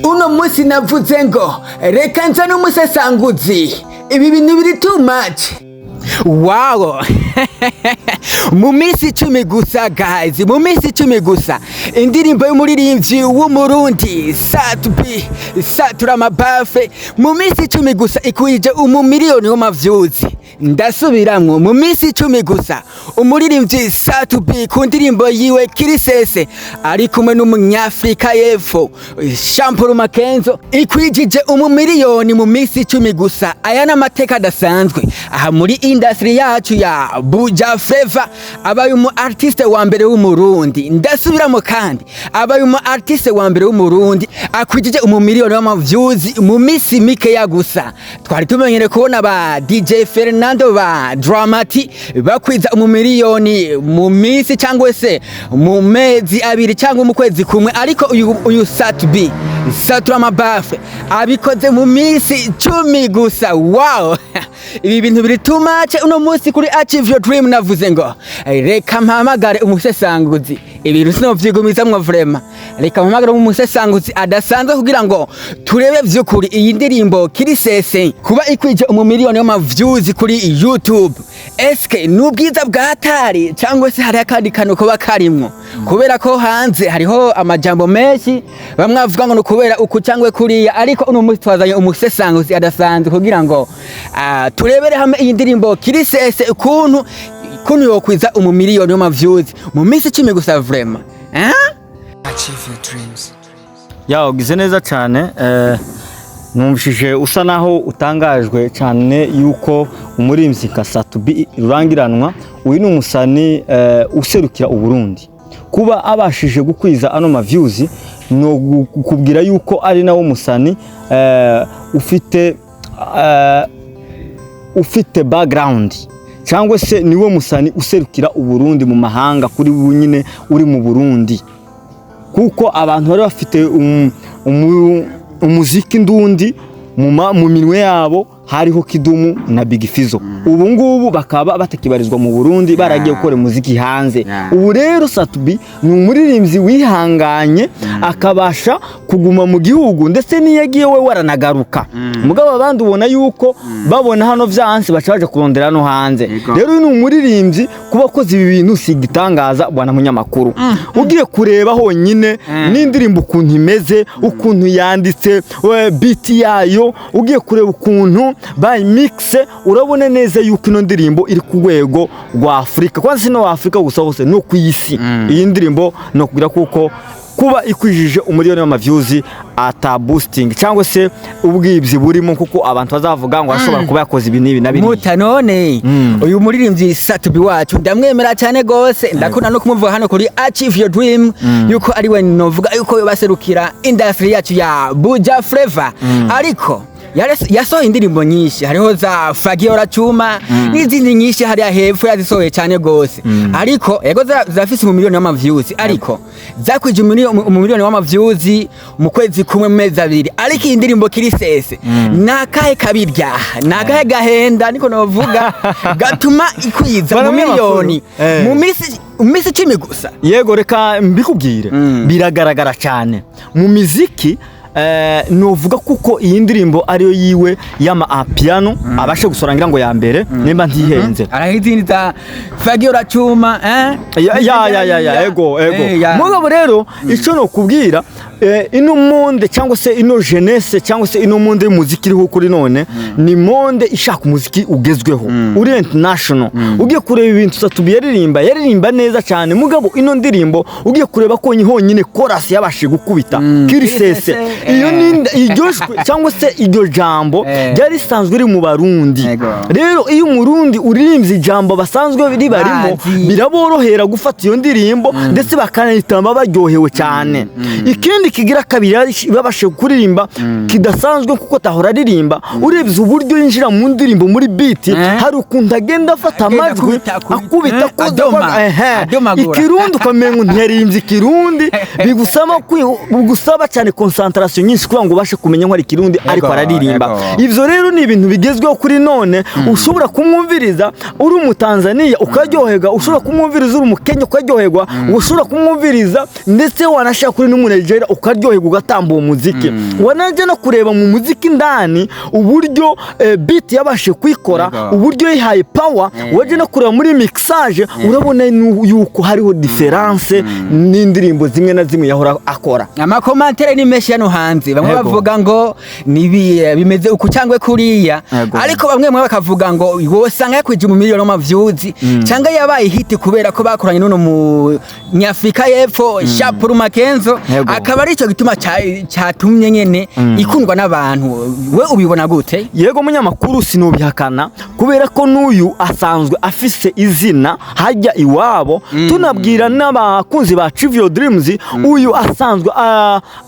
Uno munsi navuze ngo reka nza n'umusesanguzi, ibi bintu biri too much. Wow, mu minsi 10 gusa, guys, mu minsi 10 gusa, indirimbo y'umuririmbyi w'Umurundi Sat-B, Satura Amabafe, mu minsi 10 gusa ikwije umumiliyoni w'ama views. Ndasubiramwo, mu minsi 10 gusa, umuririmbyi Sat-B ku ndirimbo yiwe Kirisese ari kumwe n'Umunyafrika y'Epfo Shampuru Makenzo ikwijije umumiliyoni mu minsi 10 gusa. Aya ni amateka adasanzwe aha muri industry yacu ya Buja Flava. Abaye umu artiste wa mbere w'Umurundi, ndasubiramo kandi, abaye umu artiste wa mbere w'Umurundi akwijije umumiliyoni w'ama views mu minsi mikeya gusa. Twari tumenyere kubona ba DJ Fernando, ba Dramati bakwiza umumiliyoni mu minsi cyangwa se mu mezi 2 cyangwa mu kwezi kumwe, ariko uyu Sat-B, Satura Amabafe, abikoze mu minsi 10 gusa. Wow, ibi bintu biri too much. Uno munsi kuri Achieve Your Dream navuze ngo reka mpamagare umusesanguzi, ibintu sinovyigumizamwo vraiment. Reka mpamagare umusesanguzi adasanzwe kugira ngo turebe vy'ukuri iyi ndirimbo Kirisese kuba ikwije umumiliyoni w'ama views kuri YouTube, eske n'ubwiza bwa hatari cyangwa se hari akandi kantu kuba karimwo? Kubera ko hanze hariho amajambo menshi, bamwe bavuga ngo ni ukubera uku cyangwa kuriya, ariko uno munsi twazanye umusesanguzi adasanzwe kugira ngo turebere hamwe iyi ndirimbo Kirisese ukuntu yokwiza umumiliyoni w'ama views mu minsi 10 gusa vraiment, eh? Achieve your dreams. Ya, ugize neza cyane. Numvishije usa naho utangajwe cyane yuko umuririmbyi nka Sat-B rurangiranwa, uyu ni umusani userukira Uburundi, kuba abashije gukwiza ano ma views, no kukubwira yuko ari nawo musani ufite background, cyangwa se niwe musani userukira Uburundi mu mahanga kuri ubu nyine uri mu Burundi, kuko abantu bari bafite umuziki ndundi mu minwe yabo hariho Kidumu na Big Fizzo. Ubu ngubu bakaba batakibarizwa mu Burundi, baragiye gukora umuziki hanze. Ubu rero Sat-B ni umuririmbyi wihanganye, akabasha kuguma mu gihugu, ndetse n'iyo agiye we waranagaruka. Mugabo abandi ubona yuko babona hano vyanse, baca baje kurondera no hanze. Rero uyu ni umuririmbyi kuba akoze ibi bintu si igitangaza, bwana munyamakuru. Ugiye kureba honyine n'indirimbo ukuntu imeze, ukuntu yanditse, beat yayo, ugiye kureba ukuntu bayimixe, urabona neza yuko ino ndirimbo iri ku rwego rwa Afurika. Kwanza si no Afurika gusa, hose no ku isi. Iyi ndirimbo ni ukubwira kuko kuba ikwijije umuriyoni w'ama views ata boosting cyangwa se ubwibyi burimo, kuko abantu bazavuga ngo ashobora kuba yakoze ibi n'ibi na biriya. Muta none uyu muririmbyi Sat-B wacu ndamwemera cyane gose, ndakunda no kumuvuga hano kuri Achieve Your Dream yuko ari we novuga yuko baserukira industry yacu ya Buja Flavor, ariko yasohoye indirimbo nyinshi, hariho za Fagiola Chuma n'izindi nyinshi hariya hepfo yazisohoye cyane gose, ariko yego zirafise umumiliyoni w'ama views, ariko zakwije umumiliyoni w'ama views mu kwezi kumwe, mu mezi 2. Ariko iyi ndirimbo Kirisese nakahe kabirya, nakahe gahenda niko novuga gatuma ikwiza Bana umumiliyoni munyamakuru. mu minsi 10 gusa? Yego, reka mbikubwire. Biragaragara cyane mu miziki. Novuga kuko iyi ndirimbo ariyo yiwe y'ama amapiano abashe gusora, ngira ngo ya mbere nimba ntihenze. Hariho izindi za Fagiola Chuma, eh? Ya, ego. Ya. Mugabo rero icyo nokubwira, ino monde cyangwa se ino jeunesse cyangwa se ino monde y'umuziki iriho kuri none ni monde ishaka umuziki ugezweho uri international. Ugiye kureba ibintu Sat-B yaririmba, yaririmba neza cyane. Mugabo ino ndirimbo ugiye kureba ko honyine chorus yabashije gukubita Kirisese, Kirisese, iyo ni iryo jwi cyangwa se iryo jambo ryari risanzwe riri mu Barundi. Rero iyo Umurundi uririmbye ijambo basanzwe ribarimo, Bazi. biraborohera gufata iyo ndirimbo, ndetse bakanayitamba baryohewe cyane. Ikindi kigira kabiri babashe kuririmba kidasanzwe, kuko tahora aririmba, urebye uburyo yinjira mu ndirimbo muri beat, hari ukuntu agenda afata Agenda amajwi akubita, akubita. akubita, akoza, Adoma, akoza, ehe. adomagura. Ikirundi ukamenga ntiyaririmbye ikirundi, bigusaba cyane concentration nyinshi kugira ngo ubashe kumenya ko ari ikirundi ariko araririmba. Ivyo rero ni ibintu bigezweho kuri none. Ushobora kumwumviriza uri Umutanzaniya ukaryoherwa, ushobora kumwumviriza uri Umukenya ukaryoherwa, ushobora kumwumviriza ndetse wanashaka kuri n'Umunigeria. ukaryoherwa, ugatamba uwo muziki. Wanajya no kureba mu muziki indani uburyo beat yabashe kwikora, uburyo yihaye power. Wajya no kureba muri mixage, urabona yuko hariho différence n'indirimbo zimwe na zimwe yahora akora. Ama commentaires ni menshi hano hanze. Bamwe bavuga ngo nibi bimeze uku cyangwa kuriya, ariko bamwe bamwe bakavuga ngo wosanga yakwije mu miliyoni w'ama views cyangwa yabaye hit kubera ko bakoranye n'uno mu Nyafrika y'Epfo Shapuru Makenzo, akaba ari cyo gituma cyatumye nyene ikundwa n'abantu. We ubibona gute? Yego munyamakuru, sinubihakana, kubera ko n'uyu asanzwe afise izina hajya iwabo. Tunabwira n'abakunzi ba Achieve Dreams, uyu asanzwe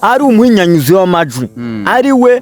ari umuhinyanyuzi w'amajwi, ari we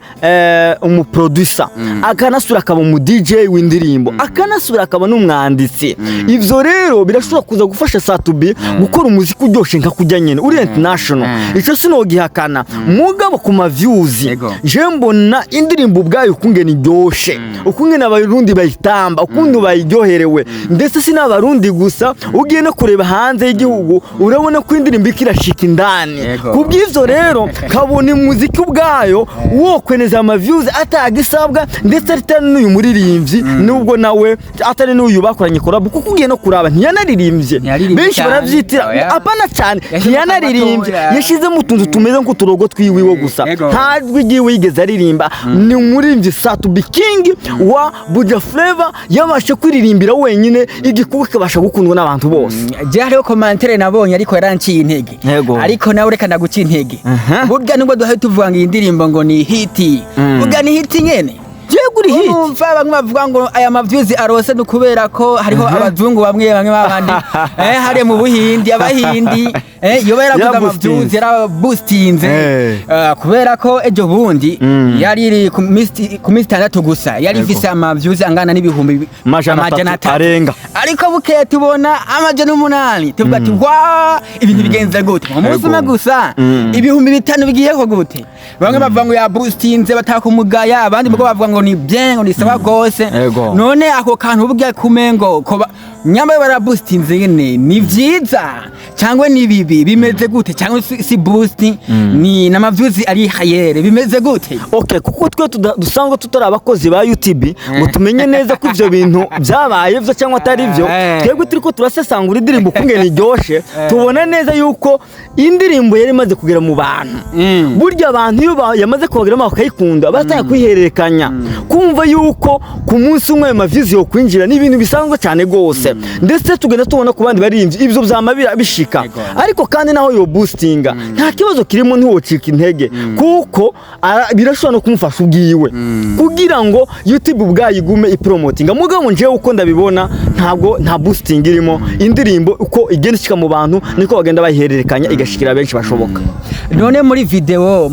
umu producer, akanasubira akaba umu DJ w'indirimbo, akanasubira akaba n'umwanditsi. Ivyo rero birashobora kuza gufasha Sat-B gukora umuziki uryoshe nka kujya nyene uri international. Ico sinogihakana. Mugabo ku ma views, je mbona indirimbo ubwayo ukungene iryoshe, ukungene Abarundi bayitamba, ukuntu bayiryoherewe, ndetse si n'Abarundi gusa, ugiye no kureba hanze y'igihugu urabona ko indirimbo iriko irashika indani. Kubw'ivyo rero kabona umuziki ubwayo wokweneza ama views atagisabwa, ndetse atari n'uyu muririmbyi, nubwo nawe atari n'uyu bakoranye collab, kuko ugiye no kuraba ntiyanaririmbye. Ntiyaririmbye Benshi cyane. baravyitira. Oya. Apana cyane. Yashyizemo Ntiyanaririmbye. gatoya. Yashizemo utuntu tumeze nk'uturogo twiwiwe gusa. Nta jwi ryiwe yigeze aririmba. Ni umuririmbyi Sat-B King wa Buja Flavor yabashe kwiririmbira wenyine, igikorwa kikabasha gukundwa n'abantu bose. Je hariho commentaire nabonye ariko yaranciye intege. Ariko nawe reka ndaguca intege. Burya nubwo duhaye tuvuga ngo iyi ndirimbo ngo ni hit, burya ni hit nyene? Yego, uri hit. Urumva bamwe bavuga ngo aya ma views arose ni ukubera ko hariho abazungu bamwe bamwe babandi hariya mu Buhindi, Abahindi, yoba yaraguze Yaraboostinze. ama views, yaraboostinze. Kubera ko ejo bundi yari iri ku minsi 6 gusa yari ifise ama views angana n'ibihumbi 300 arenga. Ariko bukeye tubona 800, tuvuga ati wa ibintu bigenze gute mu munsi umwe gusa? 5000 bigiyeho gute? Bamwe bavuga ngo yaboostinze batakumugaya, abandi mugo bavuga ngo ni bien, ngo ni sawa gose. None ako kantu burya kumengo ko nyamara baraboostinze nyene, ni vyiza cyangwa ni bibi? Bimeze gute? Cyangwa si boost, ni n'ama views ari hayere? Bimeze gute? Okay, kuko twe dusanzwe tutari abakozi ba YouTube ngo tumenye neza ko ivyo bintu byabaye byo cyangwa atari byo, twebwe turiko turasesangura indirimbo ukungene iryoshe, tubona neza yuko indirimbo yari imaze kugera mu bantu. Burya abantu iyo yamaze kubageramo bakayikunda, batangiye kuyihererekanya. Kumva yuko ku munsi umwe ayo ma views yo kwinjira ni ibintu bisanzwe cyane gose, ndetse tugenda tubona ku bandi baririmbyi ibyo byama bishika. Ariko kandi naho yo boostinga nta kibazo kirimo, ntiwocika intege, kuko birashobora no kumufasha ubwiwe kugira ngo YouTube ubwayo igume ipromotinga. Mugabo njyewe uko ndabibona, ntabwo nta boosting irimo. Indirimbo uko igenda ishika mu bantu niko bagenda bayihererekanya, igashikira benshi bashoboka. None muri video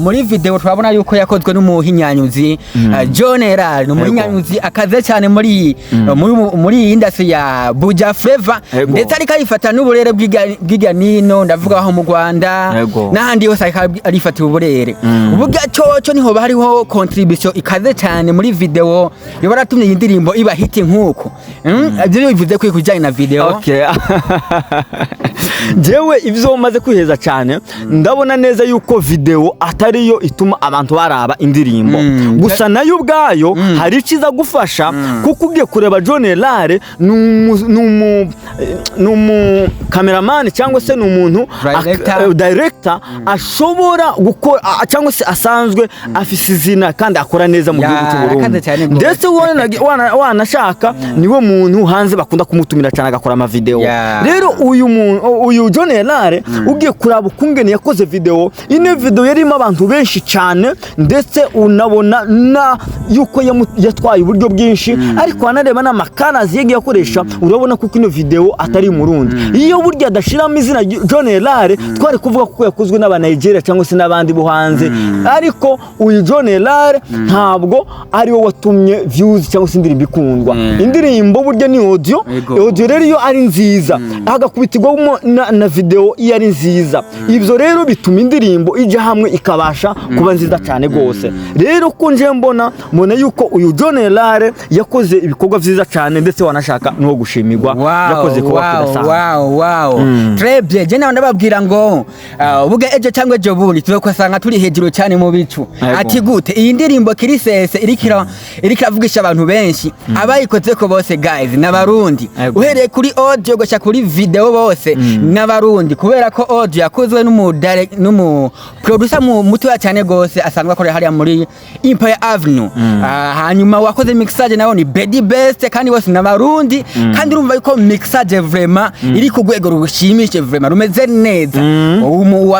turabona yuko yakozwe n'umuhinyanyuzi John Erar, ni umuhinyanyuzi akaze cyane muri iyi industry ya Buja Flavor, ndetse ariko ayifata n'uburere bw'irya nino, ndavuga aho mu Rwanda n'ahandi hose, ariko arifatira uburere. Uburyo coco niho hariho contribution ikaze cyane muri video yoba yaratumye iyi ndirimbo iba hit nk'uko. Ibyo bivuze ko kujyanye na video. Okay. Jewe ibyo maze kwiheza cyane, ndabona neza yuko video atariyo ituma abantu baraba indirimbo. Gusa nayo ubwayo hari icyiza gufasha, kuko ugiye kureba John Elare ni umu cameraman cyangwa se ni umuntu Director. Director ashobora gukora cyangwa se asanzwe afise izina kandi akora neza mu Ya, gihugu cy'u Burundi. Arakaze cyane rwose. Ndetse wanashaka niwe muntu hanze bakunda kumutumira cyane agakora ama video. Rero uyu muntu, uyu John Elare, ugiye kuraba ukungene yakoze video, ino video yarimo abantu benshi cyane, ndetse unabona na yuko yatwaye uburyo bwinshi, ariko wanareba n'amakarazi yagiye akoresha, urabona ko ino video atari Murundi. Iyo burya adashiramo izina John Elare, twari kuvuga ko yakozwe n'aba Nigeria cyangwa se n'abandi bo hanze. Ariko uyu John Elare ntabwo ari we watumye views cyangwa se indirimbo ikundwa. Indirimbo burya ni audio. Audio rero iyo ari nziza, hagakubitirwamo na video iyo ari nziza, ibyo rero bituma indirimbo ijya hamwe ikabasha kuba nziza cyane rwose. Rero ko nje mbona yuko uyu John Elare yakoze ibikorwa vyiza cyane, ndetse wanashaka n'uwo gushimirwa, yakoze ibikorwa kidasanzwe. Wow, très bien. Je nawe ndababwira ngo ubuge ejo cyangwa ejo bundi tuzokwasanga turi hejuru cyane mu bicu. Ati gute? Iyi ndirimbo Kirisese iriko iravugisha abantu benshi, abayikoze ko bose, guys, n'Abarundi. Uhereye kuri audio gushika kuri video, bose n'Abarundi, kubera ko audio yakozwe n'umu producer mu mutoya cyane gose asanzwe akorera hariya muri Empire Avenue. Hanyuma wakoze mixage nawe ni Bedi Best, kandi bose n'Abarundi. Kandi urumva yuko mixage vraiment iri ku rwego rushimishije, vraiment rumeze neza.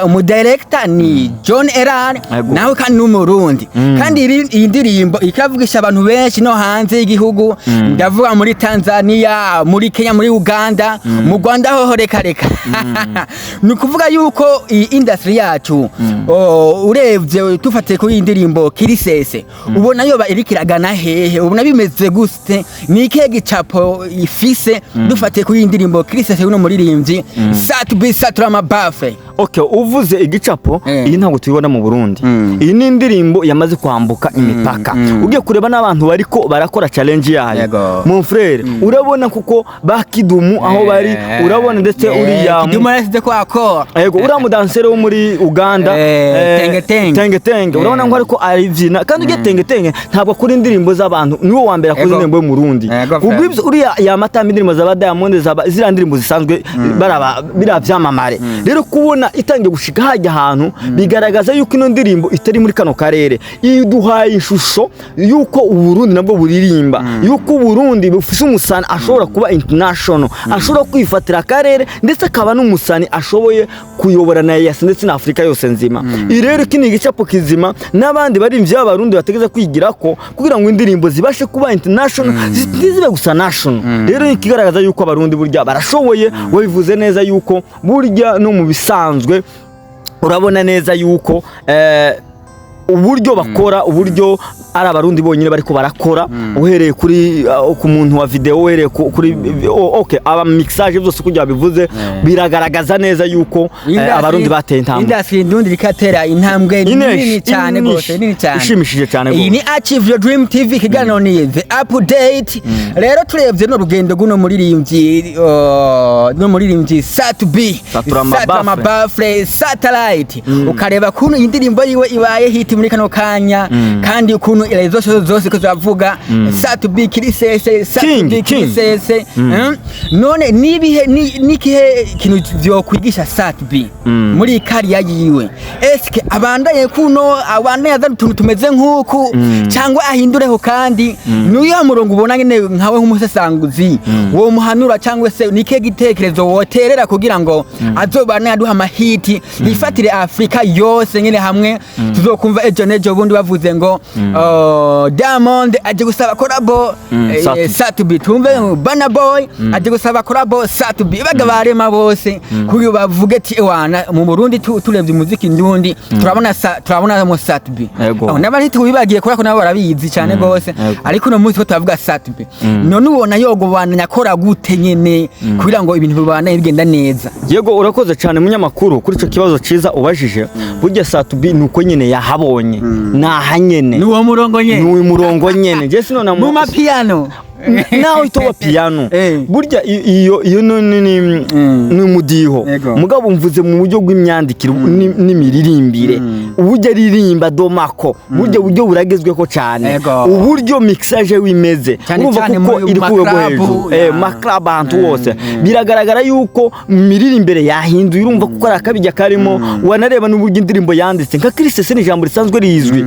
Umu director ni John Eran, nawe kandi n'Umurundi. Kandi iyi ndirimbo ikavugisha abantu benshi no hanze y'igihugu, ndavuga muri Tanzania, muri Kenya, muri Uganda, mu Rwanda hoho reka reka. Ni ukuvuga yuko iyi industry yacu, urebye tufatiye kuri iyi ndirimbo Kirisese, ubona yoba iriko iragana hehe? Ubona bimeze gute? Ni ikihe gicapo ifise dufatiye kuri iyi ndirimbo Kirisese y'uno muririmbyi Sat-B Saturama Bafe? Okay, uvuze igicapo, iyi ntabwo tuyibona mu Burundi. Iyi ni indirimbo yamaze kwambuka imipaka. Ugiye kureba n'abantu bariko barakora challenge yayo, mon frère, urabona kuko ba Kidumu aho bari, urabona ndetse uriya Kidumu yarasize ko akora. Yego, uriya mudansere wo muri Uganda, Tenge Tenge. Tenge Tenge, urabona ngo ariko aribyina. Kandi ugiye Tenge Tenge ntabwo akora indirimbo z'abantu, niwe wa mbere akoze indirimbo yo mu Burundi. Kubw'ibyo uriya yamatamba indirimbo za Diamond, zaba ziriya ndirimbo zisanzwe, baraba biriya byamamare. Rero kubona itangiye gushika hajya ahantu bigaragaza yuko ino ndirimbo itari muri kano karere, iduhaye ishusho yuko Uburundi nabwo buririmba, yuko Uburundi bufise umusani ashobora kuba international, ashobora kwifatira akarere, ndetse akaba n'umusani ashoboye kuyobora na EAC ndetse na Afurika yose nzima. Iyi rero iki ni igicapo kizima n'abandi barimvyi b'Abarundi bategeza kwigira ko kugira ngo indirimbo zibashe kuba international, ntizibe gusa national. Rero ikigaragaza yuko Abarundi burya barashoboye. Wabivuze neza yuko burya no mu bisanzwe urabona neza yuko uburyo bakora, uburyo ari Abarundi bonyine bariko barakora, uhereye kuri ku muntu wa video, uhereye kuri okay, aba mixage, byose kugira bivuze biragaragaza neza yuko Abarundi bateye intambwe. Industry ndundi ikatera intambwe nini cyane gose, nini cyane. Ishimishije cyane. Iyi gose. ni Achieve Your Dream TV, ikiganiro ni The Update. Rero turebye no rugendo guno muririmbyi, no muririmbyi Sat-B, Saturama. Saturama Bafre Satellite, ukareba kuntu indirimbo yiwe ibaye hit muri kano kanya, kandi ukuntu izo zose ko turavuga Sat-B Kirisese, King, Sat-B King. Kirisese. None nibihe nikihe kintu vyokwigisha Sat-B muri career yiwe? Eske abandaye kuno, abandaye azana utuntu tumeze nk'uku, cyangwa ahindureho? Kandi n'uyu murongo ubona nyene nkawe nk'umusesanguzi wo muhanura, cyangwa se nike gitekerezo woterera kugira ngo azobane aduha amahiti, yifatire Afrika yose nyene, hamwe tuzokumva ejo n'ejo bundi bavuze ngo Diamond aje gusaba collabo Sat-B. Sat-B, tumve Burna Boy aje gusaba collabo Sat-B, baga barema bose kugira bavuge ati ewana, mu Burundi turebye umuziki ndundi turabona turabona mu Sat-B. Aho n'abari tubibagiye kubera ko nabo barabizi cyane gose. Ariko uno munsi ko turavuga Sat-B, none ubona yogobana akora gute nyene kugira ngo ibintu bibandanye bigenda neza? Yego, urakoze cyane munyamakuru kuri ico kibazo ciza ubajije. Burya Sat-B nuko nyene yahabonye naha nyene. Ni uwo murongo ni nyene. uyu murongo nyene, je sinona Mu mapiano. Nawe itoba piano. Burya iyo ni umudiho. Mugabo mvuze mu buryo bw'imyandikire n'imiririmbire, uburyo aririmba domako, buryo buryo buragezweho cyane. Uburyo mixage wimeze, Cyane urumva cyane kuko muri iri ku rwego ma club, hejuru, ma club ahantu hose biragaragara yuko imiririmbire yahinduye. Urumva kuko ari akabijya karimo, wanareba n'uburyo indirimbo yanditse nka Kirisese, ni ijambo risanzwe rizwi,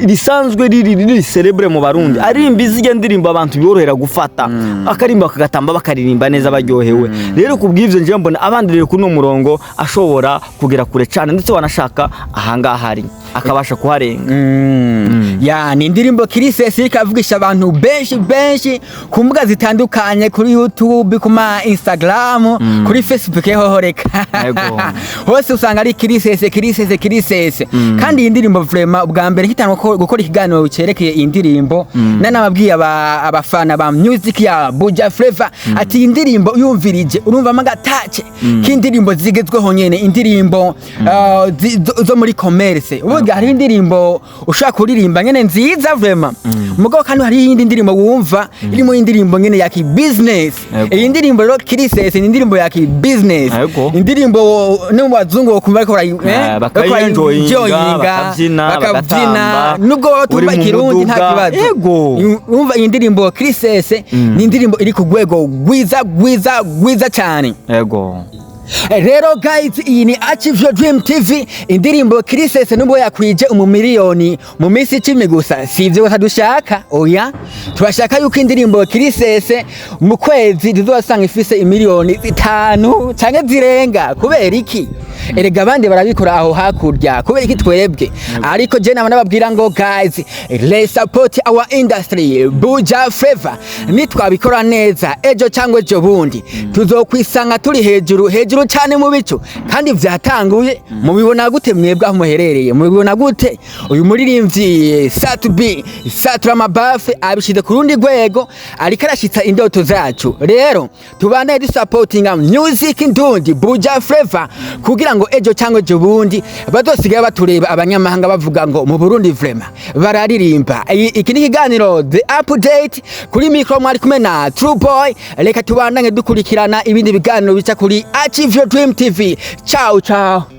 risanzwe riri célèbre mu Barundi. Aririmba izijya ndirimbo abantu biborohera gufata, akarimba bakagatamba, bakaririmba neza baryohewe. Rero ku bw'ivyo njyewe mbona abandi rero kuri uno murongo ashobora kugera kure cyane, ndetse wanashaka ahangaha ari akabasha kuharenga. Ya, ni indirimbo Kirisesi ikavugisha abantu benshi benshi ku mbuga zitandukanye, kuri YouTube, ku ma Instagram, kuri Facebook hoho reka. Hose usanga ari Kirisese, Kirisese, Kirisese. Kandi iyi ndirimbo vraiment, ubwa mbere nkitangwa gukora ikiganiro cyerekeye iyi ndirimbo, nanababwiye abafana ba music ya Buja Flavor ati iyi ndirimbo uyumvirije urumvamo agatace k'indirimbo zigezweho nyene, indirimbo zo muri commerce. Ubuga hariho indirimbo ushobora kuririmba nyene nziza vraiment. Mugabo kandi hari iyindi ndirimbo wumva irimo indirimbo nyene ya ki business. Iyi ndirimbo rero Kirisese ni indirimbo ya ki business, indirimbo no mu bazungu bokumva ariko bakayi-enjoyinga, bakabyina, bagatamba, nubwo baba uri batumva mu ikirundi nta muduga. kibazo. Urumva iyi ndirimbo Kirisese ni indirimbo iri ku rwego rwiza, rwiza, rwiza cyane. Rero guys, iyi ni Achieve Your Dream TV. Indirimbo Kirisese nubwo yakwije umumiliyoni mu minsi 10 gusa, si ibyo gusa dushaka, oya, turashaka yuko indirimbo Kirisese mu kwezi tuzosanga ifise imiliyoni 5 canke zirenga. Kubera iki? Erega abandi barabikora aho hakurya, kubera iki twebwe? Ariko je nama nababwira ngo guys, let's support our industry Buja Flavor. Nitwabikora neza, ejo cyangwa ejo bundi tuzokwisanga turi hejuru, hejuru cyane mu bicu, kandi vyatanguye. Mubibona gute mwebwe aho muherereye? Mubibona gute? Uyu muririmbyi Sat-B Satura Mabafe abishize ku rundi rwego, ariko arashitsa indoto zacu. Rero tubandanye dusapotinga music ndundi Buja Flavor kugira ngo ejo cyangwa ejo bundi bazosigaye batureba abanyamahanga bavuga ngo mu Burundi vraiment bararirimba. Iki ni ikiganiro The Update, kuri mikro mwari kumwe na True Boy. Reka tubandanye dukurikirana ibindi biganiro bica kuri Achieve Your Dream TV. Ciao ciao.